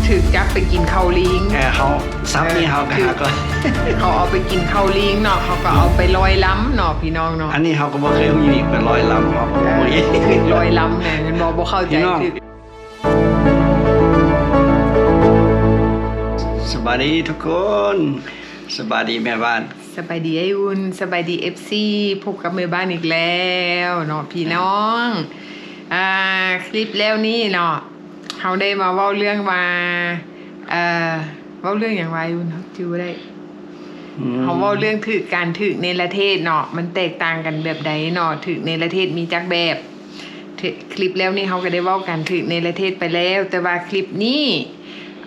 ຖືກຈັບໄປກິນເຂົ້າລີງ. ເອີ ເຮົາ ສັບນີ້ເຮົາກໍຫາກໍ ເຂົາເອົາໄປກິນເຂົ້າລີງເນາະ ເຂົາກໍເອົາໄປລອຍລຳເນາະ ພີ່ນ້ອງເນາະ. ອັນນີ້ເຮົາກໍບໍ່ເຄີຍຮູ້ອີກ ໄປລອຍລຳ ເຮົາກໍບໍ່ຮູ້ອີກ ຖືກລອຍລຳແມ່ນບໍ່? ບໍ່ເຂົ້າໃຈ ພີ່ນ້ອງ ຖືກ. ສະບາຍດີທຸກຄົນ ສະບາຍດີແມ່ບ້ານ ສະບາຍດີອ້າຍອຸ່ນ ສະບາຍດີເອັຟຊີ ພົບກັບແມ່ບ້ານອີກແລ້ວເນາະ ພີ່ນ້ອງ. ອ່າ ຄລິບແລ້ວນີ້ເນາະ ເຮົາໄດ້ມາເວົ້າເລື່ອງວ່າ ເອີ ເວົ້າເລື່ອງຫຍັງວະອ້າຍອຸ່ນ ເຮົາຈື່ບໍ່ໄດ້. ອືມ ເຮົາເວົ້າເລື່ອງຖືກ ການຖືກເນລະເທດເນາະ ມັນແຕກຕ່າງກັນແບບໃດເນາະ? ຖືກເນລະເທດມີຈັກແບ? ຄລິບແລ້ວນີ້ເຮົາກໍໄດ້ເວົ້າການຖືກເນລະເທດໄປແລ້ວ ແຕ່ວ່າຄລິບນີ້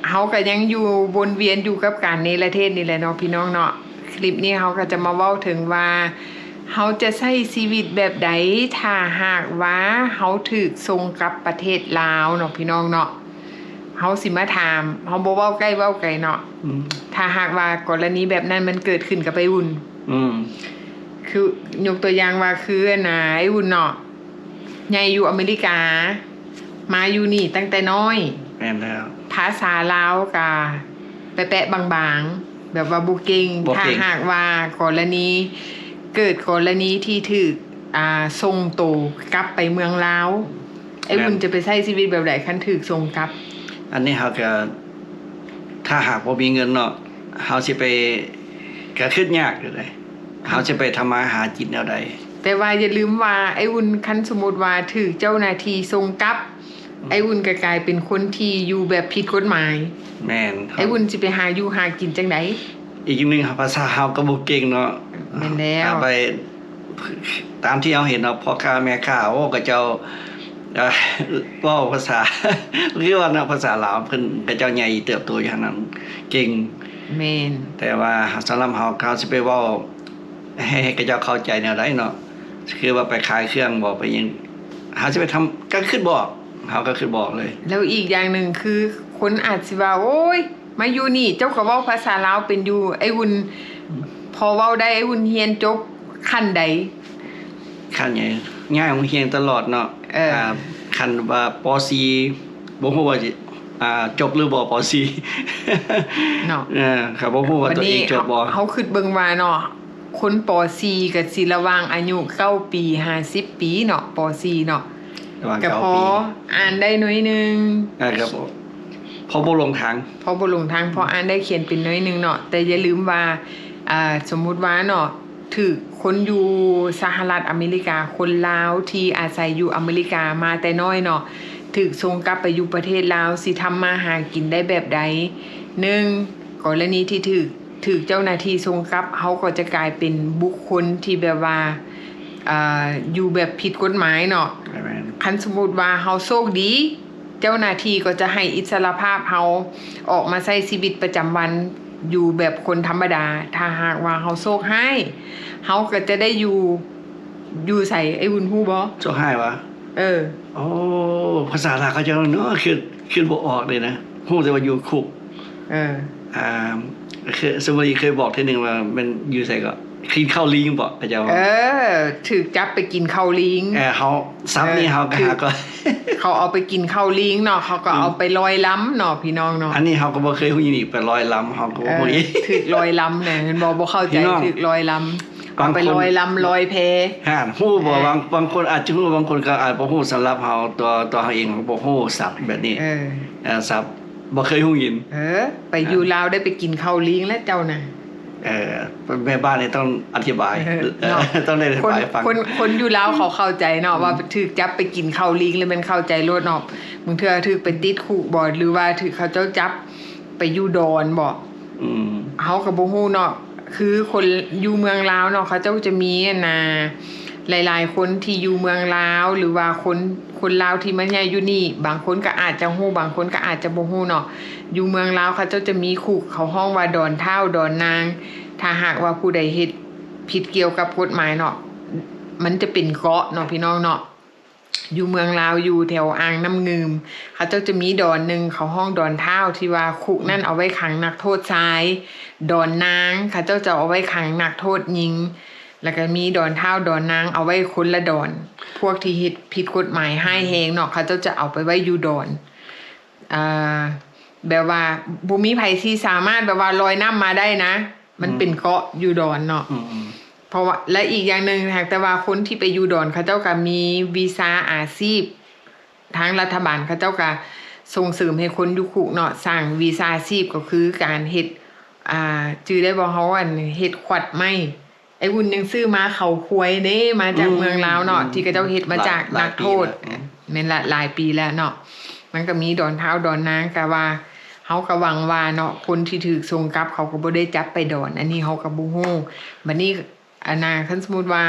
ເຮົາກໍຍັງຢູ່ ວົນວຽນຢູ່ກັບການເນລະເທດນີ້ແຫຼະເນາະ ພີ່ນ້ອງເນາະ. ຄລິບນີ້ເຮົາກໍຈະມາເວົ້າເຖິງວ່າ ເຮົາຈະໃຊ້ຊີວິດແບບໃດ ຖ້າຫາກວ່າເຮົາຖືກສົ່ງກັບປະເທດລາວເນາະ ພີ່ນ້ອງເນາະ. ເຮົາຊິມາຖາມ ເຮົາບໍ່ເວົ້າໃກ້ເວົ້າໄກເນາະ. ອືມ ຖ້າຫາກວ່າກໍລະນີແບບນັ້ນມັນເກີດຂຶ້ນກັບອ້າຍອຸ່ນ ອືມ ຄືຍົກຕົວຢ່າງວ່າ ຄື ອັນນ່າ ອ້າຍອຸ່ນເນາະ ໃຫຍ່ຢູ່ອາເມລິກາ ມາຢູ່ນີ້ຕັ້ງແຕ່ນ້ອຍ. ແມ່ນແລ້ວ ພາສາລາວກະແປະໆບາງໆ ແບບວ່າບໍ່ເກັ່ງ. ບໍ່ເກັ່ງ. ຖ້າຫາກວ່າກໍລະນີ ເກີດກໍລະນີທີ່ຖືກ ອ່າ ສົ່ງໂຕກັບໄປເມືອງລາວ ອ້າຍວຸ້ນຈະໄປໃຊ້ຊີວິດແບບໃດຄັນຖືກສົ່ງກັບ? ອັນນີ້ເຮົາກໍ ຖ້າຫາກບໍ່ມີເງິນເນາະ ເຮົາຊິໄປ ກໍຄິດຍາກຢູ່ເດ້ ເຮົາຊິໄປທຳມາຫາກິນແນວໃດ? ແຕ່ວ່າຢ່າລືມວ່າ ອ້າຍອຸ່ນ ຄັນສົມມຸດວ່າຖືກເຈົ້າໜ້າທີ່ສົ່ງກັບ ອືມ ອ້າຍອຸ່ນກໍກາຍເປັນຄົນທີ່ຢູ່ແບບຜິດກົດໝາຍ. ແມ່ນ. ອ້າຍອຸ່ນຊິໄປຫາຢູ່ຫາກິນຈັ່ງໃດ? ອີກຢ່າງໜຶ່ງ ພາສາເຮົາກໍບໍ່ເກັ່ງເນາະ. ແມ່ນແລ້ວ. ໄປ ຕາມທີ່ເຮົາເຫັນເນາະ ພໍ່ຄ້າແມ່ຄ້າ ໂອ້ ເຂົາເຈົ້າ ເອີ ເວົ້າພາສາ ຄືວ່າເນາະ ພາສາລາວ ເພິ່ນ ເຂົາເຈົ້າໃຫຍ່ເຕີບໂຕຢູ່ຫັ້ນນັ້ນ ເກັ່ງ. ແມ່ນ. ແຕ່ວ່າສຳລັບເຮົາ ເຮົາຊິໄປເວົ້າໃຫ້ ໃຫ້ເຂົາເຈົ້າເຂົ້າໃຈແນວໃດເນາະ? ຄືວ່າໄປຂາຍເຄື່ອງບໍ ໄປຫຍັງ ເຮົາຊິໄປທຳ ກໍຄິດບໍ່ອອກ ເຮົາກໍຄິດບໍ່ອອກເລີຍ. ແລ້ວອີກຢ່າງໜຶ່ງ ຄືຄົນອາດຊິວ່າ ໂອ້ຍ ມາຢູ່ນີ້ເຈົ້າກໍເວົ້າພາສາລາວເປັນຢູ່. ອ້າຍວຸ້ນພໍເວົ້າໄດ້ ອ້າຍວຸ້ນຮຽນຈົບຂັ້ນໃດ? ຂັ້ນຫຍັງ? ຍ້າຍໂຮງຮຽນຕະຫຼອດເນາະ. ເອີ ອ່າ ຂັ້ນວ່າ ປໍສີ່ ບໍ່ຮູ້ວ່າຊິ ອ່າ ຈົບຫຼືບໍ່ ປໍສີ່ ເນາະ. ເອີ ກໍບໍ່ຮູ້ວ່າຕົວເອງຈົບບໍ່. ເຮົາ ເຮົາຄິດເບິ່ງວ່າເນາະ ຄົນ ປໍສີ່ ກໍຊິລະຫວ່າງອາຍຸ ເກົ້າປີ ຫາ ສິບປີເນາະ ປໍສີ່ ເນາະ. ລະຫວ່າງ ກໍ ເກົ້າ ພໍອ່ານໄດ້ໜ້ອຍໜຶ່ງ. ເອີ ກໍພໍ ພໍບໍ່ຫຼົງທາງ ພໍບໍ່ຫຼົງທາງ ພໍອ່ານໄດ້ຂຽນເປັນໜ້ອຍໜຶ່ງເນາະ. ແຕ່ຢ່າລືມວ່າ ອ່າ ສົມມຸດວ່າເນາະ ຖືກຄົນຢູ່ສະຫະລັດອາເມລິກາ ຄົນລາວທີ່ອາໄສຢູ່ອາເມລິກາມາແຕ່ນ້ອຍເນາະ ຖືກສົ່ງກັບໄປຢູ່ປະເທດລາວ ຊິທຳມາຫາກິນໄດ້ແບບໃດ? ໜຶ່ງ ກໍລະນີທີ່ຖືກ ຖືກເຈົ້າໜ້າທີ່ສົ່ງກັບ ເຮົາກໍຈະກາຍເປັນບຸກຄົນທີ່ແບບວ່າ ເອີ ຢູ່ແບບຜິດກົດໝາຍເນາະ. ແມ່ນ. ຄັນສົມມຸດວ່າເຮົາໂຊກດີ ເຈົ້າໜ້າທີ່ກໍຈະໃຫ້ອິດສະຫຼະພາບເຮົາອອກມາໃຊ້ຊີວິດປະຈຳວັນຢູ່ແບບຄົນທຳມະດາ. ຖ້າຫາກວ່າເຮົາໂຊກຮ້າຍ ເຮົາກໍຈະໄດ້ຢູ່ ຢູ່ໃສ? ອ້າຍວຸ້ນຮູ້ບໍ່? ໂຊກຮ້າຍຫວາ? ເອີ. ໂອ້ ພາສາລາວເຂົາເຈົ້າເນາະ ຄິດ ຄິດບໍ່ອອກເລີຍນະ ຮູ້ແຕ່ວ່າຢູ່ຄຸກ. ເອີ. ອ່າ ຄື ສົມມຸດເຄີຍບອກເທື່ອໜຶ່ງວ່າແມ່ນຢູ່ໃສກໍ ກິນເຂົ້າລີງບໍ ເຂົາເຈົ້າວ່າ. ເອີ ຖືກຈັບໄປກິນເຂົ້າລີງ. ເອີ ເຮົາ ສັບນີ້ເຮົາກໍຫາກໍ ເຂົາເອົາໄປກິນເຂົ້າລີງເນາະ ເຂົາກໍເອົາໄປລອຍລຳເນາະ ພີ່ນ້ອງເນາະ. ອັນນີ້ເຮົາກໍບໍ່ເຄີຍຮູ້ອີກ ໄປລອຍລຳ ເຮົາກໍບໍ່ຮູ້ອີກ. ເອີ ຖືກລອຍລຳແມ່ນບໍ່? ບໍ່ເຂົ້າໃຈ. ຖືກລອຍລຳ ເອົາໄປລອຍລຳລອຍແພ. ຫາ ຮູ້ບໍ່? ເອີ ບາງ ບາງຄົນອາດຈະຮູ້ ບາງຄົນກໍອາດບໍ່ຮູ້. ສຳລັບເຮົາ ຕົວ ຕົວເຮົາເອງກໍບໍ່ຮູ້ສັບແບບນີ້. ເອີ ເອີ ສັບບໍ່ເຄີຍຮູ້ຍິນ. ເອີ ໄປຢູ່ລາວໄດ້ໄປກິນເຂົ້າລີງແລ້ວເຈົ້ານະ. ເອີ ແມ່ບ້ານນີ້ຕ້ອງອະທິບາຍ ເອີ ເນາະ ຕ້ອງໄດ້ອະທິບາຍໃຫ້ຟັງ. ຄົນ ຄົນຢູ່ລາວເຂົາເຂົ້າໃຈເນາະ ອືມ ວ່າຖືກຈັບໄປກິນເຂົ້າລີງ ແລ້ວແມ່ນເຂົ້າໃຈໂລດເນາະ. ບາງເທື່ອຖືກໄປຕິດຄຸກບໍ ຫຼືວ່າຖືກເຂົາເຈົ້າຈັບໄປຢູ່ດອນບໍ. ອືມ ເຮົາກໍບໍ່ຮູ້ເນາະ ຄືຄົນຢູ່ເມືອງລາວເນາະ ເຂົາເຈົ້າຈະມີ ອັນນ່າ ຫຼາຍໆຄົນທີ່ຢູ່ເມືອງລາວ ຫຼືວ່າຄົນ ຄົນລາວທີ່ມາໃຫຍ່ຢູ່ນີ້ ບາງຄົນກໍອາດຈະຮູ້ ບາງຄົນກໍອາດຈະບໍ່ຮູ້ເນາະ. ຢູ່ເມືອງລາວເຂົາເຈົ້າຈະມີຄຸກ ເຂົາຮ້ອງວ່າດອນທ້າວ ດອນນາງ. ຖ້າຫາກວ່າຜູ້ໃດເຮັດຜິດກ່ຽວກັບກົດໝາຍເນາະ ມັນຈະເປັນເກາະເນາະ ພີ່ນ້ອງເນາະ. ຢູ່ເມືອງລາວ ຢູ່ແຖວອ່າງນ້ຳງື່ມ ເຂົາເຈົ້າຈະມີດອນໜຶ່ງ ເຂົາຮ້ອງດອນທ້າວ ທີ່ວ່າຄຸກນັ້ນເອົາໄວ້ຂັງນັກໂທດຊາຍ. ດອນນາງ ເຂົາເຈົ້າຈະເອົາໄວ້ຂັງນັກໂທດຍິງ. ແລ້ວກໍມີດອນທ້າວ ດອນນາງ ເອົາໄວ້ຄົນລະດອນ. ພວກທີ່ເຮັດຜິດກົດໝາຍຮ້າຍແຮງເນາະ ເຂົາເຈົ້າຈະເອົາໄປໄວ້ຢູ່ດອນ. ອ່າ ແບບວ່າບໍ່ມີໃຜທີ່ສາມາດແບບວ່າລອຍນ້ຳມາໄດ້ນະ ມັນເປັນເກາະຢູ່ດອນເນາະ. ອືມ ເພາະວ່າ ແລະ ອີກຢ່າງໜຶ່ງ ຫາກແຕ່ວ່າຄົນທີ່ໄປຢູ່ດອນ ເຂົາເຈົ້າກໍມີວີຊາອາຊີບ ທາງລັດຖະບານເຂົາເຈົ້າກໍສົ່ງເສີມໃຫ້ຄົນຢູ່ຄຸກເນາະ ສ້າງວີຊາອາຊີບ ກໍຄືການເຮັດ ອ່າ ຈື່ໄດ້ບໍ່ ເຮົາ ອັນ ເຮັດຂວັດໄມ້ ໄອ້ອຸ່ນຍັງຊື້ມາເຂົາຄວາຍເດ້ ມາຈາກເມືອງລາວເນາະ ອືມ ທີ່ເຂົາເຈົ້າເຮັດມາຈາກ ຫຼາຍ ນັກໂທດ ຫຼາຍປີແລ້ວ ອືມ ແມ່ນລະ ຫຼາຍປີແລ້ວເນາະ. ມັນກໍມີດອນທ້າວດອນນາງ ກະວ່າ ເຮົາກໍຫວັງວ່າເນາະ ຄົນທີ່ຖືກສົ່ງກັບ ເຂົາກໍບໍ່ໄດ້ຈັບໄປດອນ ອັນນີ້ເຮົາກໍບໍ່ຮູ້. ບັດນີ້ ອັນນ່າ ຄັນສົມມຸດວ່າ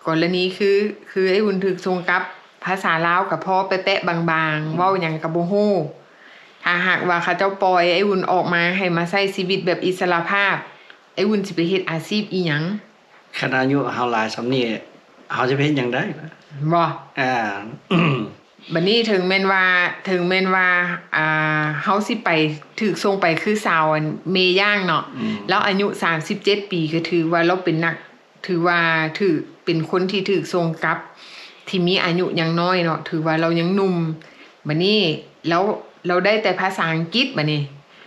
ກໍລະນີຄື ຄືໄອ້ອຸ່ນຖືກສົ່ງກັບ ພາສາລາວກໍພໍແປະໆບາງໆ ອືມ ເວົ້າຫຍັງກໍບໍ່ຮູ້. ຖ້າຫາກວ່າເຂົາເຈົ້າປ່ອຍໄອ້ອຸ່ນອອກມາ ໃຫ້ມາໃຊ້ຊີວິດແບບອິດສະຫຼະພາບ ໄອ້ວຸ້ນຊິໄປເຮັດອາຊີບອີ່ຫຍັງ? ຄັນອາຍຸເຮົາຫຼາຍສ່ຳນີ້ ເຮົາຈະໄປເຮັດຫຍັງໄດ້ລະ? ບໍ່? ອ່າ ບັດນີ້ເຖິງແມ່ນວ່າ ເຖິງແມ່ນວ່າ ອ່າ ເຮົາຊິໄປ ຖືກສົ່ງໄປຄືສາວ ອັນ ເມຍ່າງເນາະ ອືມ ລາວອາຍຸສາມສິບເຈັດປີ ກໍຖືວ່າລາວເປັນນັກ ຖືວ່າຖືກ ເປັນຄົນທີ່ຖືກສົ່ງກັບ ທີ່ມີອາຍຸຍັງນ້ອຍເນາະ ຖືວ່າລາວຍັງໜຸ່ມ. ບັດນີ້ລາວ ລາວໄດ້ແຕ່ພາສາອັງກິດ ບັດນີ້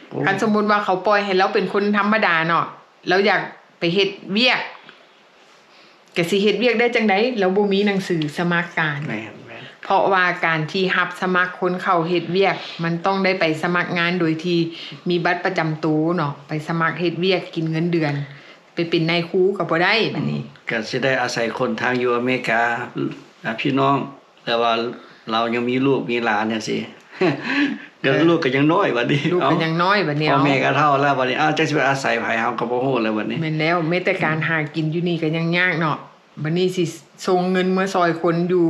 ໂອ້ ຄັນສົມມຸດວ່າເຂົາປ່ອຍໃຫ້ລາວເປັນຄົນທຳມະດາເນາະ ລາວຢາກໄປເຮັດວຽກ ກະຊິເຮັດວຽກໄດ້ຈັ່ງໃດ? ລາວບໍ່ມີໜັງສືສະໝັກການ. ແມ່ນໆ ເພາະວ່າການທີ່ຮັບສະໝັກຄົນເຂົ້າເຮັດວຽກ ມັນຕ້ອງໄດ້ໄປສະໝັກງານໂດຍທີ່ມີບັດປະຈຳໂຕເນາະ ໄປສະໝັກເຮັດວຽກກິນເງິນເດືອນ ໄປເປັນນາຍຄູກໍບໍ່ໄດ້ ອືມ ບັດນີ້ ກໍຊິໄດ້ອາໄສຄົນທາງຢູ່ອາເມລິກາ ອາ ພີ່ນ້ອງ ແຕ່ວ່າລາວຍັງມີລູກມີຫຼານຈັ່ງຊີ້ ເອີ ລູກກໍຍັງນ້ອຍບັດນີ້ ລູກກໍຍັງນ້ອຍບັດນີ້ ເອົ້າ ພໍ່ແມ່ກໍເຖົ້າແລ້ວບັດນີ້ ເອົ້າ ຈັກຊິໄປອາໄສໃຜ ເຮົາກໍບໍ່ຮູ້ແລ້ວບັດນີ້. ແມ່ນແລ້ວ ແມ້ແຕ່ການຫາກິນຢູ່ນີ້ກໍຍັງຍາກເນາະ ບັດນີ້ຊິສົ່ງເງິນເມືອຊ່ອຍຄົນຢູ່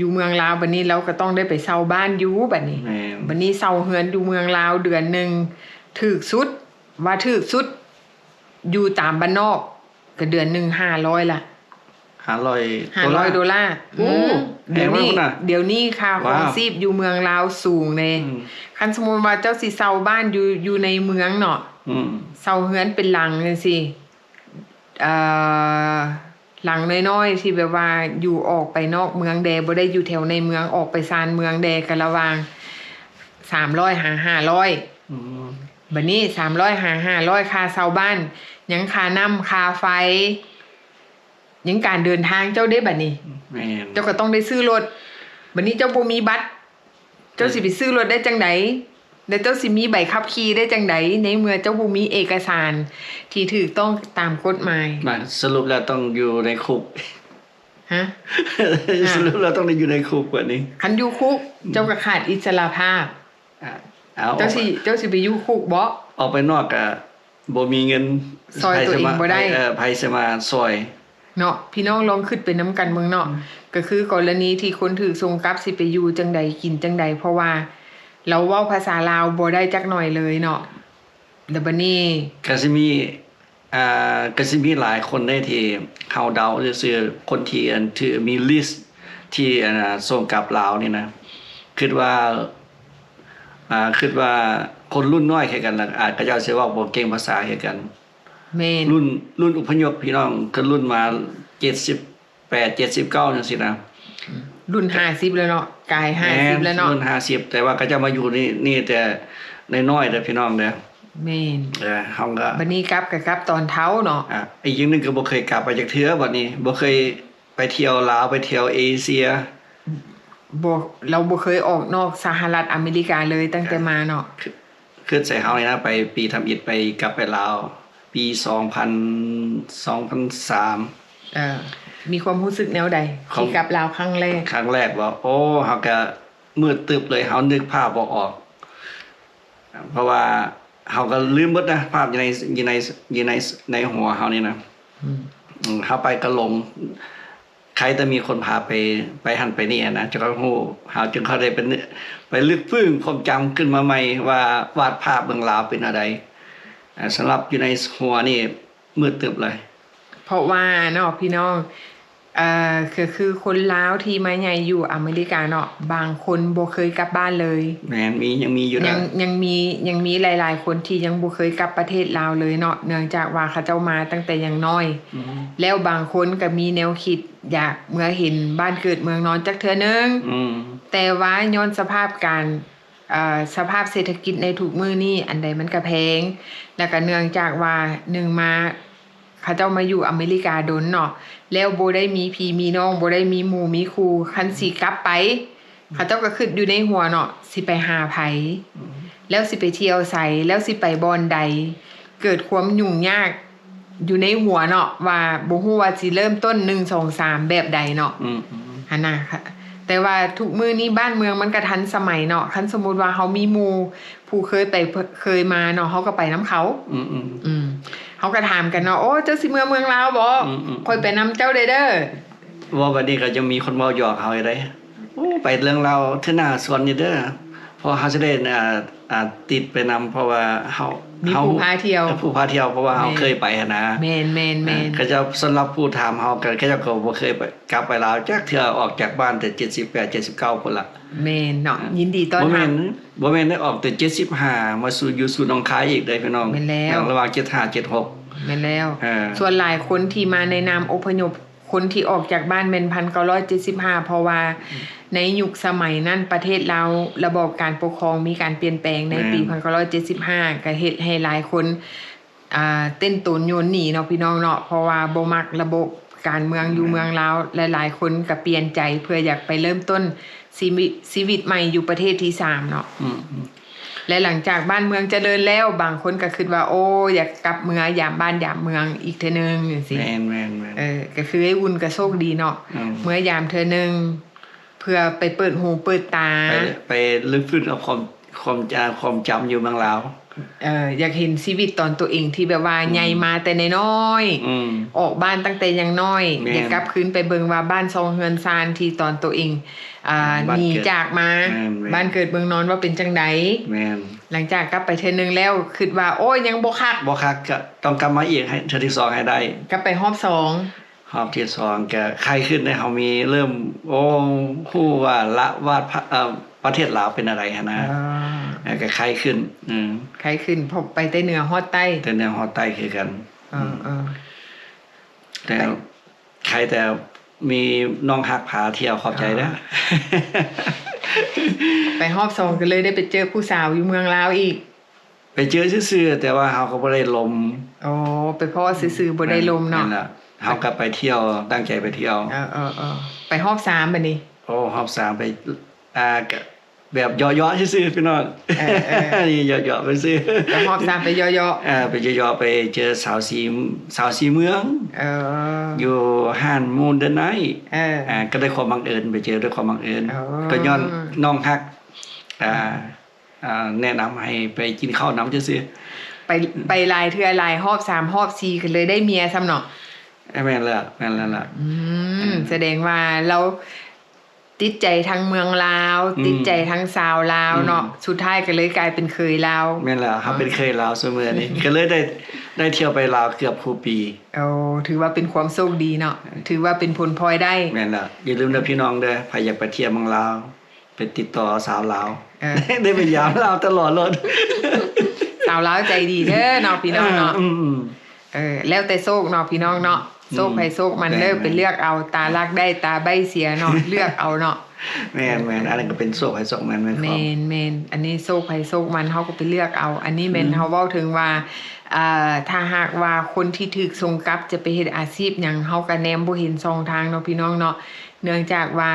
ຢູ່ເມືອງລາວ ບັດນີ້ລາວກໍຕ້ອງໄດ້ໄປເຊົ່າບ້ານຢູ່ບັດນີ້. ແມ່ນ ບັດນີ້ເຊົ່າເຮືອນຢູ່ເມືອງລາວເດືອນໜຶ່ງ ຖືກສຸດ ວ່າຖືກສຸດ ຢູ່ຕາມບ້ານນອກ ກໍເດືອນໜຶ່ງຫ້າຮ້ອຍລະ ຫ້າຮ້ອຍ ຫ້າຮ້ອຍໂດລາ. ໂອ້ ອືມ ແພງມາກນະ ດຽວນີ້ ດຽວນີ້ຄ່າຄອງ ວ້າວ ຊີບຢູ່ເມືອງລາວສູງເດ້. ອືມ ຄັນສົມມຸດວ່າເຈົ້າຊິເຊົ່າບ້ານຢູ່ ຢູ່ໃນເມືອງເນາະ ອືມ ເຊົ່າເຮືອນເປັນຫຼັງຈັ່ງຊີ້ ເອີ ຫຼັງນ້ອຍໆ ທີ່ແບບວ່າຢູ່ອອກໄປນອກເມືອງແດ່ ບໍ່ໄດ້ຢູ່ແຖວໃນເມືອງ ອອກໄປຊານເມືອງແດ່ ກໍລະຫວ່າງສາມຮ້ອຍຫາຫ້າຮ້ອຍ. ອືມ ບັດນີ້ສາມຮ້ອຍຫາຫ້າຮ້ອຍ ຄ່າເຊົ່າບ້ານ ຍັງຄ່ານ້ຳຄ່າໄຟ ຍັງການເດີນທາງເຈົ້າເດ້ບັດນີ້. ແມ່ນ ເຈົ້າກໍຕ້ອງໄດ້ຊື້ລົດ ບັດນີ້ເຈົ້າບໍ່ມີບັດ ເຈົ້າຊິໄປຊື້ລົດໄດ້ຈັ່ງໃດ? ແລ້ວເຈົ້າຊິມີໃບຂັບຂີ່ໄດ້ຈັ່ງໃດ ໃນເມື່ອເຈົ້າບໍ່ມີເອກະສານທີ່ຖືກຕ້ອງຕາມກົດໝາຍ? ມາ ສະຫຼຸບແລ້ວຕ້ອງຢູ່ໃນຄຸກ. ຮະ? ອ່າ ສະຫຼຸບແລ້ວຕ້ອງໄດ້ຢູ່ໃນຄຸກບັດນີ້. ຄັນຢູ່ຄຸກ ອືມ ເຈົ້າກໍຂາດອິດສະຫຼະພາບ. ອ່າ ເອົາ ເຈົ້າຊິ ເຈົ້າຊິໄປຢູ່ຄຸກບໍ? ອອກໄປນອກກະບໍ່ມີເງິນຊ່ອຍຕົວເອງບໍ່ໄດ້. ເອີ ໃຜຊິມາຊ່ອຍເນາະ? ພີ່ນ້ອງລອງຄິດໄປນຳກັນເບິ່ງເນາະ. ອືມ ກໍຄືກໍລະນີທີ່ຄົນຖືກສົ່ງກັບ ຊິໄປຢູ່ຈັ່ງໃດ ກິນຈັ່ງໃດ ເພາະວ່າລາວເວົ້າພາສາລາວບໍ່ໄດ້ຈັກໜ້ອຍເລີຍເນາະ. ແລ້ວບັດນີ້ ກໍຊິມີ ອ່າ ກໍຊິມີຫຼາຍຄົນເດ້ທີ່ເຮົາເດົາຊື່ໆ ຄົນທີ່ ອັນ ຖື ມີລິສທີ່ ອັນ ສົ່ງກັບລາວນີ້ນະ ຄິດວ່າ ອ່າ ຄິດວ່າຄົນລຸ້ນນ້ອຍຄືກັນລະ ອາດ ເຂົາເຈົ້າຊິເວົ້າບໍ່ເກັ່ງພາສາຄືກັນ. ແມ່ນ ລຸ້ນ ລຸ້ນອົບພະຍົບ ພີ່ນ້ອງ ຄືລຸ້ນມາເຈັດສິບແປດ ເຈັດສິບເກົ້າ ຈັ່ງຊີ້ນະ. ລຸ້ນຫ້າສິບແລ້ວເນາະ ກາຍຫ້າສິບແລ້ວເນາະ. ລຸ້ນຫ້າສິບ ແຕ່ວ່າເຂົາເຈົ້າມາຢູ່ນີ້ ນີ້ແຕ່ນ້ອຍໆເດີພີ່ນ້ອງເດີ. ແມ່ນ ເອີ ເຮົາກໍ ບັດນີ້ກັບກໍກັບຕອນເຖົ້າເນາະ. ອ່າ ອີກຢ່າງໜຶ່ງກໍບໍ່ເຄີຍກັບໄປຈັກເທື່ອ ບັດນີ້ບໍ່ເຄີຍໄປທ່ຽວລາວ ໄປທ່ຽວເອເຊຍ. ບໍ່ ລາວບໍ່ເຄີຍອອກນອກສະຫະລັດອາເມລິກາເລີຍຕັ້ງແຕ່ມາເນາະ. ຄ- ຄິດໃສ່ເຮົານີ້ນະ ໄປປີທຳອິດໄປ ກັບໄປລາວ ປີສອງພັນ ສອງພັນສາມ. ເອີ ມີຄວາມຮູ້ສຶກແນວໃດ ຄວາມ ທີ່ກັບລາວຄັ້ງແລກ? ຄັ້ງແລກບໍ? ໂອ້ ເຮົາກະມືດຕຶບເລີຍ ເຮົານຶກພາບບໍ່ອອກ ເພາະວ່າເຮົາກໍລືມເບິດນະ ພາບຢູ່ໃນ ຢູ່ໃນ ຢູ່ໃນ ໃນຫົວເຮົານີ້ນະ. ອືມ ອືມ ເຮົາໄປກໍຫຼົງ ໃຄແຕ່ມີຄົນພາໄປ ໄປຫັ້ນໄປນີ້ນະ ເຈົ້າກໍຮູ້ ເຮົາຈຶ່ງຄ່ອຍໄດ້ໄປ ໄປລຶກຟື້ນຄວາມຈຳຂຶ້ນມາໃໝ່ວ່າ ວາດພາບເມືອງລາວເປັນແນວໃດ. ອ່າ ສຳລັບຢູ່ໃນຫົວນີ້ມືດຕຶບເລີຍ. ເພາະວ່າເນາະ ພີ່ນ້ອງ ເອີ ກໍຄືຄົນລາວທີ່ມາໃຫຍ່ຢູ່ອາເມລິກາເນາະ ບາງຄົນບໍ່ເຄີຍກັບບ້ານເລີຍ. ແມ່ນ ມີ ຍັງມີຢູ່ນະ ຍັງ ຍັງມີ ຍັງມີຫຼາຍໆຄົນທີ່ຍັງບໍ່ເຄີຍກັບປະເທດລາວເລີຍເນາະ ເນື່ອງຈາກວ່າເຂົາເຈົ້າມາຕັ້ງແຕ່ຍັງນ້ອຍ. ອືມ ແລ້ວບາງຄົນກໍມີແນວຄິດຢາກເມືອເຫັນບ້ານເກີດເມືອງນອນຈັກເທື່ອໜຶ່ງ. ອືມ ແຕ່ວ່າຍ້ອນສະພາບການ ເອີ່ ສະພາບເສດຖະກິດໃນທຸກມື້ນີ້ ອັນໃດມັນກະແພງ ແລ້ວກະເນື່ອງຈາກວ່າ ໜຶ່ງມາ ເຂົາເຈົ້າມາຢູ່ອາເມລິກາດົນເນາະ ແລ້ວບໍ່ໄດ້ມີພີ່ມີນ້ອງ ບໍ່ໄດ້ມີໝູ່ມີຄູ່ ຄັນຊິກັບໄປ ເຂົາເຈົ້າກະຄຶດຢູ່ໃນຫົວເນາະ ຊິໄປຫາໃຜ ອືມ ແລ້ວຊິໄປທ່ຽວໃສ ແລ້ວຊິໄປບ່ອນໃດ ເກີດຄວາມຫຍຸ້ງຍາກຢູ່ໃນຫົວເນາະ ວ່າບໍ່ຮູ້ວ່າຊິເລີ່ມຕົ້ນ ໜຶ່ງ ສອງ ສາມ ແບບໃດເນາະ ອືມໆ ຫັ້ນນະ ແຕ່ວ່າທຸກມື້ນີ້ບ້ານເມືອງມັນກະທັນສະໄໝເນາະ ຄັນສົມມຸດວ່າເຮົາມີໝູ່ ຜູ້ເຄີຍໄປເຄີຍມາເນາະ ເຮົາກະໄປນຳເຂົາ ອືມໆ ອືມ ເຮົາກະຖາມກັນເນາະ ໂອ້ ເຈົ້າຊິເມືອເມືອງລາວບໍ່? ອືມໆ ຂ້ອຍໄປນຳເຈົ້າເດີ້ ເວົ້າບາດນີ້ກະຍັງມີຄົນເວົ້າຢອກເຮົາຢູ່ເດ້ ໂອ້ ໄປເມືອງລາວເທື່ອໜ້າຊວນຢູ່ເດີ້ ເພາະເຮົາຊິໄດ້ ອ່າ ອ່າ ຕິດໄປນຳ ເພາະວ່າເຮົາ ມີຜູ້ພາທ່ຽວ ເຮົາ ເອີ ຜູ້ພາທ່ຽວ ເພາະວ່າເຮົາ ແມ່ນ ເຄີຍໄປຫັ້ນນະ ແມ່ນໆໆ ເອີ ເຂົາເຈົ້າ ສຳລັບຜູ້ຖາມເຮົາກະ ເຂົາເຈົ້າກະບໍ່ເຄີຍໄປ ກັບໄປລາວຈັກເທື່ອ ອອກຈາກບ້ານແຕ່ເຈັດສິບແປດ ເຈັດສິບເກົ້າພຸ້ນລະ ແມ່ນເນາະ ອືມ ຍິນດີຕ້ອນຮັບ ບໍ່ແມ່ນ ບໍ່ແມ່ນໄດ້ອອກແຕ່ເຈັດສິບຫ້າ ມາສູ່ ຢູ່ສູ່ໜອງຄາຍອີກເດ້ພີ່ນ້ອງ ແມ່ນແລ້ວ ລະຫວ່າງເຈັດຫ້າ ເຈັດຫົກ ແມ່ນແລ້ວ ເອີ ສ່ວນຫຼາຍຄົນທີ່ມາໃນນາມອົບພະຍົບ ຄົນທີ່ອອກຈາກບ້ານແມ່ນ ພັນເກົ້າຮ້ອຍເຈັດສິບຫ້າ ເພາະວ່າ ອືມ ໃນຍຸກສະໄໝນັ້ນປະເທດລາວ ລະບອບການປົກຄອງມີການປ່ຽນແປງໃນປີ ແມ່ນ ພັນເກົ້າຮ້ອຍເຈັດສິບຫ້າ ກະເຮັດໃຫ້ຫຼາຍຄົນ ອ່າ ເຕັ້ນໂຕນໂຍນໜີເນາະ ພີ່ນ້ອງເນາະ ເພາະວ່າບໍ່ມັກລະບົບການເມືອງຢູ່ ແມ່ນ ເມືອງລາວ ແລະ ຫຼາຍຄົນກະປ່ຽນໃຈເພື່ອຢາກໄປເລີ່ມຕົ້ນຊີວິດ ຊີວິດໃໝ່ຢູ່ປະເທດທີສາມເນາະ ອືມໆ ແລະ ຫຼັງຈາກບ້ານເມືອງຈະເລີນແລ້ວ ບາງຄົນກະຄຶດວ່າ ໂອ້ ຢາກກັບເມືອຍາມບ້ານຍາມເມືອງອີກເທື່ອໜຶ່ງຈັ່ງຊີ້ ແມ່ນໆໆ ເອີ ກະຄືອ້າຍອຸ່ນກະໂຊກດີເນາະ ອືມ ເມືອຍາມເທື່ອໜຶ່ງ ເພື່ອໄປເປີດຫູເປີດຕາ ໄປ ໄປຮື້ຟື້ນເອົາຄວາມ ຄວາມຈຳ ຄວາມຈຳຢູ່ເມືອງລາວ ເອີ ຢາກເຫັນຊີວິດຕອນໂຕເອງທີ່ແບບວ່າ ອືມ ໃຫຍ່ມາແຕ່ນ້ອຍໆ ອືມ ອອກບ້ານຕັ້ງແຕ່ຍັງນ້ອຍ ແມ່ນ ຢາກກັບຄືນໄປເບິ່ງວ່າບ້ານຊ່ອງເຮືອນຊານທີ່ຕອນໂຕເອງ ອ່າ ບ້ານເກີດ ໜີຈາກມາ ແມ່ນໆ ບ້ານເກີດເມືອງນອນວ່າເປັນຈັ່ງໃດ ແມ່ນ ຫຼັງຈາກກັບໄປເທື່ອໜຶ່ງແລ້ວ ຄຶດວ່າ ໂອ້ຍ ຍັງບໍ່ຄັກ ບໍ່ຄັກ ກະຕ້ອງກັບມາອີກໃຫ້ເທື່ອທີສອງໃຫ້ໄດ້ ກັບໄປຮອບສອງ ຮອບທີສອງກະໄຄຂຶ້ນເດ້ ເຮົາມີເລີ່ມ ໂອ້ ຮູ້ວ່າລະ ວ່າ ເອີ່ ປະເທດລາວເປັນແນວໃດຫັ້ນນະ ເອີ ກະໄຄຂຶ້ນ ອືມ ໄຄຂຶ້ນ ເພາະໄປແຕ່ເໜືອຮອດໃຕ້ ແຕ່ເໜືອຮອດໃຕ້ຄືກັນ ເອີ ອືມ ເອີ ແຕ່ ໄຄແຕ່ມີນ້ອງຮັກພາທ່ຽວ ຂອບໃຈເດີ້ ໄປຮອບສອງກະເລີຍໄດ້ໄປເຈີຜູ້ສາວຢູ່ເມືອງລາວອີກ ໄປເຈີຊື່ໆ ແຕ່ວ່າເຮົາກະບໍ່ໄດ້ລົມ ອໍ ໄປພໍ້ຊື່ໆ ບໍ່ໄດ້ລົມເນາະ ແມ່ນລະ ເຮົາກະໄປທ່ຽວ ຕັ້ງໃຈໄປທ່ຽວ ເອີໆໆ ໄປຮອບສາມບາດນີ້ ໂອ້ ຮອບສາມໄປ ອ່າ ກະແບບເຍາະໆຊື່ໆ ພີ່ນ້ອງ ເອີໆ ເຍາະໆໄປຊື່ ໄປຮອບສາມໄປເຍາະໆ ເອີ ໄປເຍາະໆ ໄປເຈີສາວສີ ສາວສີເມືອງ ເອີ ຢູ່ຮ້ານ Moon the Night ເອີ ອ່າ ກະດ້ວຍຄວາມບັງເອີນ ໄປເຈີດ້ວຍຄວາມບັງເອີນ ເອີ ກະຍ້ອນນ້ອງຮັກ ອ່າ ອ່າ ແນະນຳໃຫ້ໄປກິນເຂົ້ານຳຊື່ໆ ໄປ ໄປຫຼາຍເທື່ອຫຼາຍຮອບ ສາມຮອບ ສີ່ ກະເລີຍໄດ້ເມຍຊ້ຳເນາະ ເອີ ແມ່ນແລ້ວ ແມ່ນແລ້ວລະ ອືມ ເອີ ສະແດງວ່າລາວຕິດໃຈທັງເມືອງລາວ ອືມ ຕິດໃຈທັງສາວລາວເນາະ ອືມ ສຸດທ້າຍກະເລີຍກາຍເປັນເຂີຍລາວ ແມ່ນແລ້ວ ເຮົາເປັນເຂີຍລາວຊຸມື້ນີ້ ກະເລີຍໄດ້ ໄດ້ທ່ຽວໄປລາວເກືອບຄູ່ປີ ໂອ້ ຖືວ່າເປັນຄວາມໂຊກດີເນາະ ຖືວ່າເປັນຜົນພອຍໄດ້ ແມ່ນແລ້ວ ຢ່າລືມເດີ້ພີ່ນ້ອງເດີ້ ໃຜຢາກໄປທ່ຽວເມືອງລາວ ໄປຕິດຕໍ່ສາວລາວ ເອີ ໄດ້ໄປຢາມລາວຕະຫຼອດໂລດ ສາວລາວໃຈດີເດີ້ເນາະ ພີ່ນ້ອງເນາະ ເອີ ອືມໆ ເອີ ແລ້ວແຕ່ໂຊກເນາະ ພີ່ນ້ອງເນາະ ອືມ ໂຊກໃຜໂຊກມັນເດີ້ ແມ່ນໆ ໄປເລືອກເອົາ ຕາຮັກໄດ້ຕາໃບ້ເສຍເນາະ ເລືອກເອົາເນາະ ແມ່ນໆ ອັນນັ້ນກະເປັນໂຊກໃຜໂຊກມັນ ແມ່ນ ແມ່ນໆ ອັນນີ້ໂຊກໃຜໂຊກມັນ ເຮົາກະໄປເລືອກເອົາ ອັນນີ້ແມ່ນ ອືມ ເຮົາເວົ້າເຖິງວ່າ ອ່າ ຖ້າຫາກວ່າຄົນທີ່ຖືກສົ່ງກັບຈະໄປເຮັດອາຊີບຫຍັງ ເຮົາກະແນມບໍ່ເຫັນຊ່ອງທາງເນາະ ພີ່ນ້ອງເນາະ ເນື່ອງຈາກວ່າ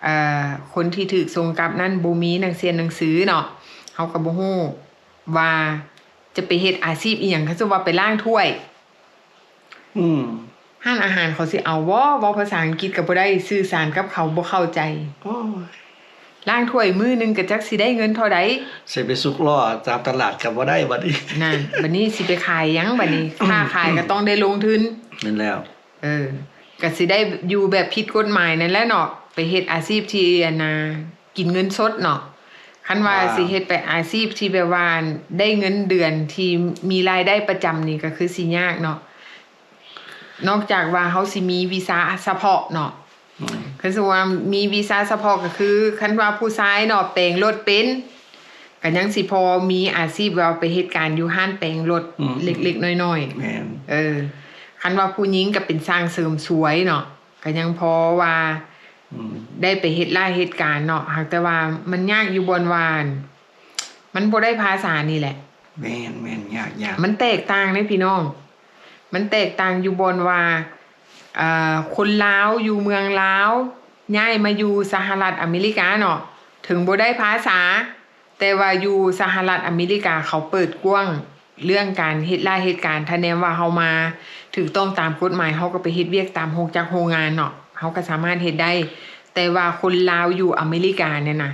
ເອີ່ ຄົນທີ່ຖືກສົ່ງກັບນັ້ນບໍ່ມີໜັງສຽນໜັງສືເນາະ ເຮົາກະບໍ່ຮູ້ວ່າຈະໄປເຮັດອາຊີບອີ່ຫຍັງ ຄັນສົມວ່າໄປລ້າງຖ້ວຍ ອືມ ຮ້ານອາຫານເຂົາຊິເອົາບໍ່? ເວົ້າພາສາອັງກິດກະບໍ່ໄດ້ ສື່ສານກັບເຂົາບໍ່ເຂົ້າໃຈ ໂອ້ຍ ລ້າງຖ້ວຍມື້ໜຶ່ງກະຈັກຊິໄດ້ເງິນເທົ່າໃດ ຊິໄປສຸກລໍ້ຕາມຕະຫຼາດກະບໍ່ໄດ້ບາດນີ້ ນັ້ນ ບາດນີ້ຊິໄປຂາຍຫຍັງບາດນີ້ ອືມ ຄ້າຂາຍກະຕ້ອງໄດ້ລົງທຶນ ແມ່ນແລ້ວ ເອີ ກະຊິໄດ້ຢູ່ແບບຜິດກົດໝາຍນັ້ນແຫຼະເນາະ ໄປເຮັດອາຊີບທີ່ ອັນນ່າ ກິນເງິນສົດເນາະ ຄັນວ່າ ວ່າ ຊິເຮັດໄປອາຊີບທີ່ແບບວ່າໄດ້ເງິນເດືອນທີ່ມີລາຍໄດ້ປະຈຳນີ້ກະຄືຊິຍາກເນາະ ນອກຈາກວ່າເຮົາຊິມີວິຊາສະເພາະເນາະ ອືມ ຄັນສົມມຸດວ່າມີວິຊາສະເພາະກະຄື ຄັນວ່າຜູ້ຊາຍເນາະ ແປງລົດເປັນ ກະຍັງຊິພໍມີອາຊີບວ່າໄປເຮັດການຢູ່ຮ້ານແປງລົດ ອືມ ເລັກໆ ນ້ອຍໆ ແມ່ນ ເອີ ຄັນວ່າຜູ້ຍິງກະເປັນຊ່າງເສີມສວຍເນາະ ກະຍັງພໍວ່າ ອືມ ໄດ້ໄປເຮັດລາຍເຮັດການເນາະ ຫາກແຕ່ວ່າມັນຍາກຢູ່ບ່ອນວ່າ ມັນບໍ່ໄດ້ພາສານີ້ແຫຼະ. ແມ່ນໆ ຍາກໆ. ມັນແຕກຕ່າງເດ້ພີ່ນ້ອງ, ມັນແຕກຕ່າງຢູ່ບ່ອນວ່າ ເອີ ຄົນລາວຢູ່ເມືອງລາວ ຍ້າຍມາຢູ່ສະຫະລັດອາເມລິກາເນາະ, ເຖິງບໍ່ໄດ້ພາສາ ແຕ່ວ່າຢູ່ສະຫະລັດອາເມລິກາເຂົາເປີດກວ້າງເລື່ອງການເຮັດລາເຮັດການ. ຖ້າແນມວ່າເຮົາມາຖືກຕ້ອງຕາມກົດໝາຍ, ເຮົາກໍໄປເຮັດວຽກຕາມໂຮງຈັກໂຮງງານເນາະ, ເຮົາກໍສາມາດເຮັດໄດ້. ແຕ່ວ່າຄົນລາວຢູ່ອາເມລິການີ້ນະ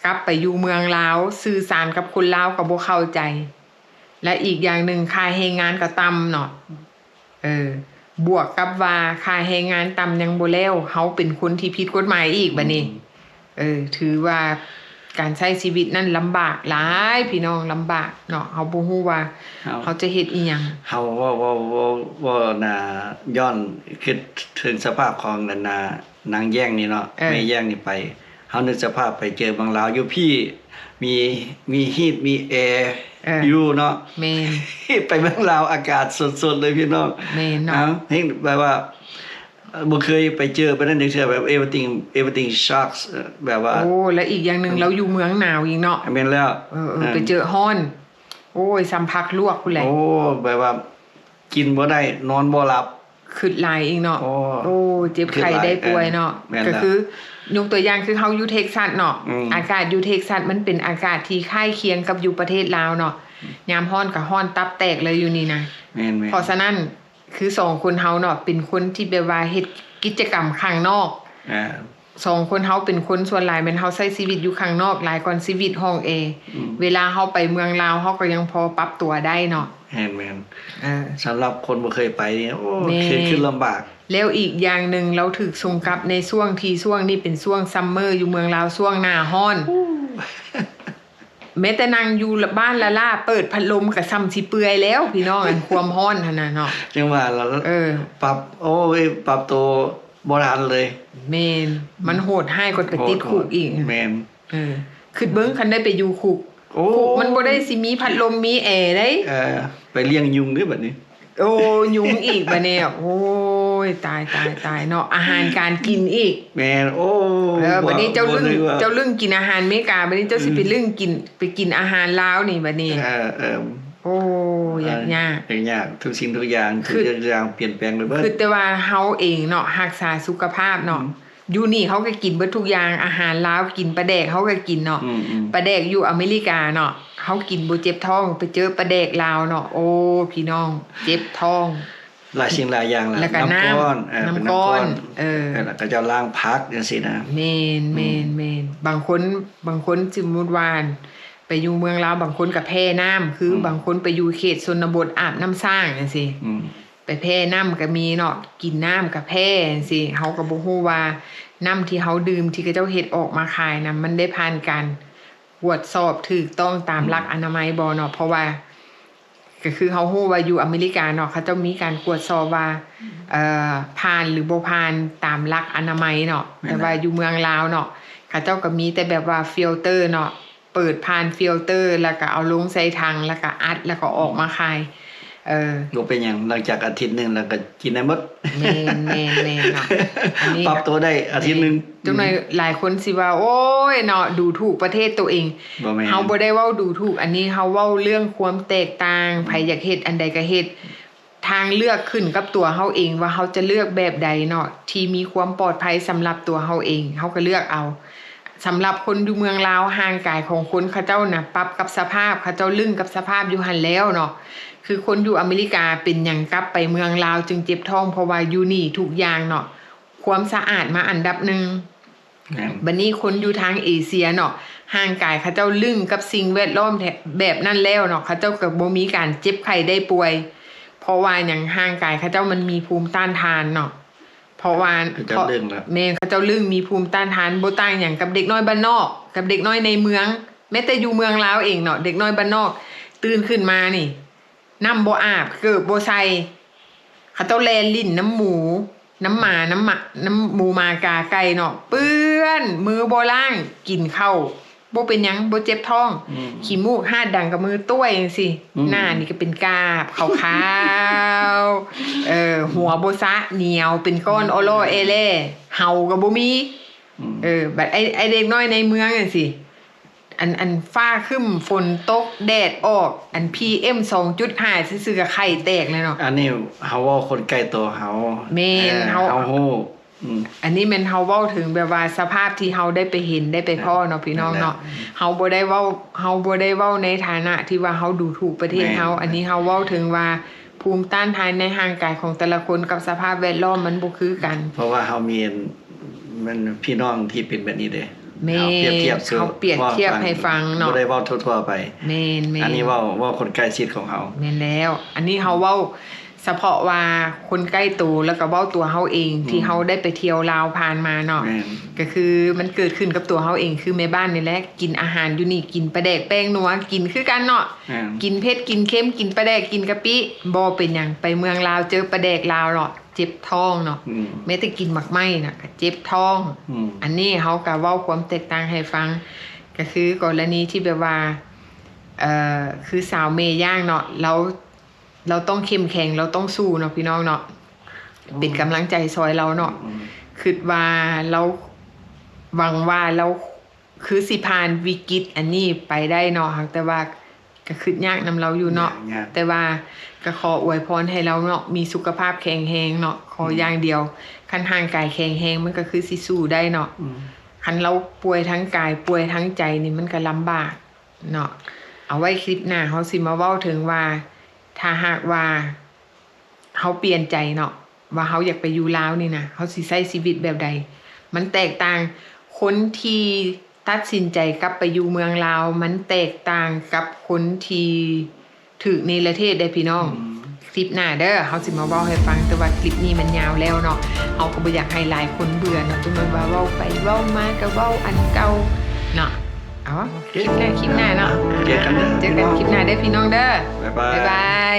ກັບໄປຢູ່ເມືອງລາວ ສື່ສານກັບຄົນລາວກໍບໍ່ເຂົ້າໃຈ. ແລະ ອີກຢ່າງໜຶ່ງ ຄ່າແຮງງານກໍຕ່ຳເນາະ. ເອີ ບວກກັບວ່າຄ່າແຮງງານຕ່ຳຍັງບໍ່ແລ້ວ, ເຮົາເປັນຄົນທີ່ຜິດກົດໝາຍອີກບາດນີ້. ອືມ ເອີ ຖືວ່າການໃຊ້ຊີວິດນັ້ນລຳບາກຫຼາຍພີ່ນ້ອງ, ລຳບາກເນາະ. ເຮົາບໍ່ຮູ້ວ່າເຮົາ ເຮົາຈະເຮັດອີ່ຫຍັງ. ເຮົາເວົ້າ ເວົ້າ ເວົ້າ ເວົ້ານະ ຍ້ອນຄິດເຖິງສະພາບຂອງອັນນະ ນາງແຢ້ງນີ້ເນາະ. ເອີ ແມ່ແຢ້ງນີ້ໄປ ເຮົານຶກສະພາບໄປເຈີເມືອງລາວຢູ່ພີ້ ມີ ມີຮີດມີແອ ເອີ ຢູ່ເນາະ. ແມ່ນ. ໄປເມືອງລາວອາກາດສົດໆເລີຍພີ່ນ້ອງ. ແມ່ນເນາະ. ເອົາ ເຮັດແບບວ່າ ເອີ ບໍ່ເຄີຍໄປເຈີປານນັ້ນຈັກເທື່ອ, ແບບ everything everything shocks ແບບວ່າ. ໂອ້ ແລະ ອີກຢ່າງໜຶ່ງ ອືມ ລາວຢູ່ເມືອງໜາວອີກເນາະ. ແມ່ນແລ້ວ. ເອີ ເອີ ເອີ ໄປເຈີຮ້ອນ ໂອ້ຍ ສ່ຳຜັກລວກພຸ້ນແຫຼະ. ໂອ້ ແບບວ່າ ກິນບໍ່ໄດ້ ນອນບໍ່ຫຼັບ ຄຶດຫຼາຍອີກເນາະ. ໂອ້ ໂອ້ ເຈັບໄຂ້ໄດ້ປ່ວຍເນາະ. ແມ່ນແລ້ວ. ກໍຄືຍົກຕົວຢ່າງຄືເຮົາຢູ່ເທັກຊັສເນາະ. ອືມ ອາກາດຢູ່ເທັກຊັສມັນເປັນອາກາດທີ່ຄ້າຍຄຽງກັບຢູ່ປະເທດລາວເນາະ. ອືມ ຍາມຮ້ອນກໍຮ້ອນຕັບແຕກເລີຍຢູ່ນີ້ນະ. ແມ່ນໆ. ເພາະສະນັ້ນ ຄືສອງຄົນເຮົາເນາະ ເປັນຄົນທີ່ແບບວ່າເຮັດກິດຈະກຳຂ້າງນອກ. ອ່າ ສອງຄົນເຮົາເປັນຄົນສ່ວນຫຼາຍແມ່ນເຮົາໃຊ້ຊີວິດຢູ່ຂ້າງນອກຫຼາຍກ່ອນຊີວິດຫ້ອງແອ. ອືມ ເວລາເຮົາໄປເມືອງລາວ ເຮົາກໍຍັງພໍປັບຕົວໄດ້ເນາະ. ແມ່ນໆ. ເອີ ສຳລັບຄົນບໍ່ເຄີຍໄປນີ້ ໂອ້ ແມ່ນ ຄື ຄືລຳບາກ. ແລ້ວອີກຢ່າງໜຶ່ງ ລາວຖືກສົ່ງກັບໃນຊ່ວງທີ່ ຊ່ວງນີ້ເປັນຊ່ວງຊັມເມີຢູ່ເມືອງລາວ ຊ່ວງໜ້າຮ້ອນ. ແມ້ແຕ່ນັ່ງຢູ່ບ້ານລ້າໆ ເປີດພັດລົມກໍສ່ຳຊິເປື່ອຍແລ້ວພີ່ນ້ອງ, ອັນຄວາມຮ້ອນຫັ້ນນະເນາະ. ຈັ່ງວ່າລະ ເອີ ປັບ ໂອ້ຍ ປັບໂຕບໍ່ທັນເລີຍ. ແມ່ນ. ມັນໂຫດຮ້າຍກວ່າໄປຕິດຄຸກອີກ. ໂຫດ. ແມ່ນ. ເອີ ຄິດເບິ່ງ ຄັນໄດ້ໄປຢູ່ຄຸກ. ໂອ້ ຄຸກມັນບໍ່ໄດ້ຊິມີພັດລົມມີແອເດ້. ເອີ ໄປລ້ຽງຍຸງເດ້ບັດນີ້. ໂອ້ ຍຸງອີກບາດນີ້. ໂອ້ຍ ຕາຍ ຕາຍ ຕາຍເນາະ. ອາຫານການກິນອີກ. ແມ່ນ. ໂອ້ ເອີ ບັດນີ້ເຈົ້າລຶ້ງ ເຈົ້າລຶ້ງກິນອາຫານເມກາ, ບັດນີ້ເຈົ້າຊິໄປລຶ້ງກິນ ໄປກິນອາຫານລາວນີ້ບັດນີ້. ເອີ ເອີ ໂອ້ ຍາກ ຍາກ ຍາກ ຍາກ ທຸກສິ່ງທຸກຢ່າງ ທຸກຢ່າງປ່ຽນແປງໄປເບິດ. ຄິດແຕ່ວ່າເຮົາເອງເນາະ ຮັກສາສຸຂະພາບເນາະ. ອືມ ຢູ່ນີ້ເຮົາກໍກິນເບິດທຸກຢ່າງ, ອາຫານລາວກິນ, ປາແດກເຮົາກໍກິນເນາະ. ອືມໆ ປາແດກຢູ່ອາເມລິກາເນາະ ເຮົາກິນບໍ່ເຈັບທ້ອງ, ໄປເຈີປາແດກລາວເນາະ ໂອ້ ພີ່ນ້ອງ ເຈັບທ້ອງ ຫຼາຍສິ່ງຫຼາຍຢ່າງ. ແລ້ວກໍນ້ຳ ນ້ຳກ້ອນ ເອີ ເປັນນ້ຳກ້ອນ ນ້ຳກ້ອນ ເອີ ແລ້ວເຂົາເຈົ້າລ້າງຜັກຈັ່ງຊີ້ນະ. ແມ່ນ ອືມ ແມ່ນ ແມ່ນ. ບາງຄົນ ບາງຄົນ ສົມມຸດວ່າ ໄປຢູ່ເມືອງລາວ ບາງຄົນກໍແພ້ນ້ຳ ຄື ອືມ ບາງຄົນໄປຢູ່ເຂດຊົນນະບົດ ອາບນ້ຳສ້າງຈັ່ງຊີ້. ອືມ ໄປແພ້ນ້ຳກໍມີເນາະ ກິນນ້ຳກໍແພ້ຈັ່ງຊີ້. ເຮົາກໍບໍ່ຮູ້ວ່ານ້ຳທີ່ເຮົາດື່ມ ທີ່ເຂົາເຈົ້າເຮັດອອກມາຂາຍນະ ມັນໄດ້ຜ່ານການກວດສອບຖືກຕ້ອງຕາມ ອືມ ຫຼັກອະນາໄມບໍ່ເນາະ. ເພາະວ່າ ກໍຄືເຮົາຮູ້ວ່າຢູ່ອາເມລິກາເນາະ ເຂົາເຈົ້າມີການກວດສອບວ່າ ເອີ ຜ່ານຫຼືບໍ່ຜ່ານຕາມຫຼັກອະນາໄມເນາະ. ແມ່ນ ແຕ່ວ່າຢູ່ເມືອງລາວເນາະ ເຂົາເຈົ້າກໍມີແຕ່ແບບວ່າຟິວເຕີເນາະ ເປີດຜ່ານຟິວເຕີ ແລ້ວກໍເອົາລົງໃສ່ຖັງ ແລ້ວກໍອັດ ແລ້ວກໍອອກມາຂາຍ. ເອີ ບໍ່ເປັນຫຍັງ ຫຼັງຈາກອາທິດໜຶ່ງແລ້ວກໍກິນໄດ້ໝົດ. ແມ່ນໆໆເນາະ. ອັນນີ້ປັບຕົວໄດ້ອາທິດໜຶ່ງ. ແມ່ນ. ຈັກໜ້ອຍ ອືມ ຫຼາຍຄົນຊິວ່າ ໂອ້ຍເນາະ ດູຖູກປະເທດໂຕເອງ. ບໍ່ແມ່ນ. ເຮົາບໍ່ໄດ້ເວົ້າດູຖູກ, ອັນນີ້ເຮົາເວົ້າເລື່ອງຄວາມແຕກຕ່າງ. ອືມ ໃຜຢາກເຮັດອັນໃດກໍເຮັດ. ທາງເລືອກຂຶ້ນກັບຕົວເຮົາເອງວ່າເຮົາຈະເລືອກແບບໃດເນາະ ທີ່ມີຄວາມປອດໄພສຳລັບຕົວເຮົາເອງ ເຮົາກໍເລືອກເອົາ. ສຳລັບຄົນຢູ່ເມືອງລາວ ຮ່າງກາຍຂອງຄົນເຂົາເຈົ້ານະ ປັບກັບສະພາບ ເຂົາເຈົ້າລຶ້ງກັບສະພາບຢູ່ຫັ້ນແລ້ວເນາະ. ຄືຄົນຢູ່ອາເມລິກາເປັນຫຍັງກັບໄປເມືອງລາວຈຶ່ງເຈັບທ້ອງ ເພາະວ່າຢູ່ນີ້ທຸກຢ່າງເນາະ ຄວາມສະອາດມາອັນດັບໜຶ່ງ. ແມ່ນ. ບັດນີ້ຄົນຢູ່ທາງເອເຊຍເນາະ ຮ່າງກາຍເຂົາເຈົ້າລຶ້ງກັບສິ່ງແວດລ້ອມແທ້ ແບບນັ້ນແລ້ວເນາະ ເຂົາເຈົ້າກໍບໍ່ມີການເຈັບໄຂ້ໄດ້ປ່ວຍ. ເພາະວ່າຫຍັງ? ຮ່າງກາຍເຂົາເຈົ້າມັນມີພູມຕ້ານທານເນາະ ເພາະວ່າ ເຂົາເຈົ້າລຶ້ງແລ້ວ. ແມ່ນ ເຂົາເຈົ້າລຶ້ງມີພູມຕ້ານທານ ບໍ່ຕ່າງຫຍັງກັບເດັກນ້ອຍບ້ານນອກ ກັບເດັກນ້ອຍໃນເມືອງ. ແມ້ແຕ່ຢູ່ເມືອງລາວເອງເນາະ ເດັກນ້ອຍບ້ານນອກຕື່ນຂຶ້ນມານີ້ ນ້ຳບໍ່ອາບ ເກີບບໍ່ໃສ່ ເຂົາເຈົ້າແລ່ນຫຼິ້ນນຳໝູ ນຳໝາ ນຳໝາ ນຳໝູໝາກາໄກ່ເນາະ ເປື້ອນ ມືບໍ່ລ້າງ ກິນເຂົ້າບໍ່ເປັນຫຍັງ ບໍ່ເຈັບທ້ອງ. ອືມ ຂີ້ມູກຮາດດັງກັບມືຕ້ວຍຈັ່ງຊີ້. ອືມ ໜ້ານີ້ກໍເປັນກາບຂາວໆ ເອີ ຫົວບໍ່ສະ ໜຽວເປັນກ້ອນ ອໍ່ແຫຼ້ ເຫົ່າກໍບໍ່ມີ. ອືມ ເອີ ບັດໄອ້ ໄອ້ເດັກນ້ອຍໃນເມືອງຈັ່ງຊີ້ ອັນ ອັນຟ້າຄຶ້ມ ຝົນຕົກ ແດດອອກ ອັນ ພີເອັມສອງຈຸດຫ້າ ຊື່ໆ ກໍໄຂ້ແຕກແລ້ວເນາະ. ອັນນີ້ເຮົາເວົ້າຄົນໃກ້ຕົວເຮົາ. ແມ່ນ ເອີ ເຮົາ ເຮົາຮູ້. ອືມ ອັນນີ້ແມ່ນເຮົາເວົ້າເຖິງແບບວ່າສະພາບທີ່ເຮົາໄດ້ໄປເຫັນ ໄດ້ໄປພໍ້ເນາະ ພີ່ນ້ອງເນາະ. ແມ່ນແລ້ວ ເຮົາບໍ່ໄດ້ເວົ້າ ເຮົາບໍ່ໄດ້ເວົ້າໃນຖານະທີ່ວ່າເຮົາດູຖູກປະເທດເຮົາ. ແມ່ນ ອັນນີ້ເຮົາເວົ້າເຖິງວ່າ ພູມຕ້ານທານໃນຮ່າງກາຍຂອງແຕ່ລະຄົນກັບສະພາບແວດລ້ອມມັນບໍ່ຄືກັນ. ເພາະວ່າເຮົາມີ ແມ່ນພີ່ນ້ອງທີ່ເປັນແບບນີ້ເດ້. ແມ່ນ ເຮົາປຽບທຽບ ເຮົາປຽບທຽບໃຫ້ຟັງເນາະ ບໍ່ໄດ້ເວົ້າທົ່ວໆໄປ. ແມ່ນໆ ອັນນີ້ເວົ້າ ເວົ້າຄົນໃກ້ຊິດຂອງເຮົາ. ແມ່ນແລ້ວ ອັນນີ້ເຮົາເວົ້າສະເພາະວ່າຄົນໃກ້ໂຕ ແລ້ວກໍເວົ້າຕົວເຮົາເອງ ອືມ ທີ່ເຮົາໄດ້ໄປທ່ຽວລາວຜ່ານມາເນາະ. ແມ່ນ ກໍຄືມັນເກີດຂຶ້ນກັບຕົວເຮົາເອງ ຄືແມ່ບ້ານນີ້ແຫຼະ ກິນອາຫານຢູ່ນີ້ ກິນປາແດກແປ້ງນົວ ກິນຄືກັນເນາະ. ແມ່ນ ກິນເຜັດ ກິນເຄັມ ກິນປາແດກ ກິນກະປິ ບໍ່ເປັນຫຍັງ ໄປເມືອງລາວເຈີປາແດກລາວເນາະ ເຈັບທ້ອງເນາະ. ອືມ ແມ້ແຕ່ກິນໝາກໄມ້ນະກໍເຈັບທ້ອງ. ອືມ ອັນນີ້ເຮົາກໍເວົ້າຄວາມແຕກຕ່າງໃຫ້ຟັງ ກໍຄືກໍລະນີທີ່ແບບວ່າ ເອີ ຄືສາວເມຍ່າງເນາະ ລາວ ລາວຕ້ອງເຂັ້ມແຂງ ລາວຕ້ອງສູ້ເນາະ ພີ່ນ້ອງເນາະ. ໂອ້ ເປັນກຳລັງໃຈຊ່ອຍລາວເນາະ. ອືມ ຄິດວ່າລາວ ຫວັງວ່າລາວ ຄືຊິຜ່ານວິກິດອັນນີ້ໄປໄດ້ເນາະ. ຫາກແຕ່ວ່າກໍຄິດຍາກນຳລາວຢູ່ເນາະ. ຍາກ ຍາກ ແຕ່ວ່າກໍຂໍອວຍພອນໃຫ້ລາວເນາະ ມີສຸຂະພາບແຂງແຮງເນາະ. ຂໍ ອືມ ຢ່າງດຽວ ຄັນຮ່າງກາຍແຂງແຮງ ມັນກໍຄືຊິສູ້ໄດ້ເນາະ. ອືມ ຄັນລາວປ່ວຍທັງກາຍ ປ່ວຍທັງໃຈນີ້ ມັນກໍລຳບາກເນາະ. ເອົາໄວ້ຄລິບໜ້າ ເຮົາຊິມາເວົ້າເຖິງວ່າ ຖ້າຫາກວ່າ ເຮົາປ່ຽນໃຈເນາະ ວ່າເຮົາຢາກໄປຢູ່ລາວນີ້ນະ ເຮົາຊິໃຊ້ຊີວິດແບບໃດ? ມັນແຕກຕ່າງ ຄົນທີ່ຕັດສິນໃຈກັບໄປຢູ່ເມືອງລາວ ມັນແຕກຕ່າງກັບຄົນທີ່ຖືກເນລະເທດເດ້ພີ່ນ້ອງ. ອືມ ຄລິບໜ້າເດີ ເຮົາຊິມາເວົ້າໃຫ້ຟັງ. ແຕ່ວ່າຄລິບນີ້ມັນຍາວແລ້ວເນາະ ເຮົາກໍບໍ່ຢາກໃຫ້ຫຼາຍຄົນເບື່ອເນາະ ຈົນແມ່ນວ່າເວົ້າໄປເວົ້າມາກໍເວົ້າອັນເກົ່າເນາະ. ເອົາ ໂອເຄ ຄລິບໜ້າ ຄລິບໜ້າເນາະ. ເຈີກັນເດີ ເຈີກັນ ພີ່ນ້ອງ ຄລິບໜ້າເດີພີ່ນ້ອງເດີ. ບາຍບາຍ ບາຍບາຍ.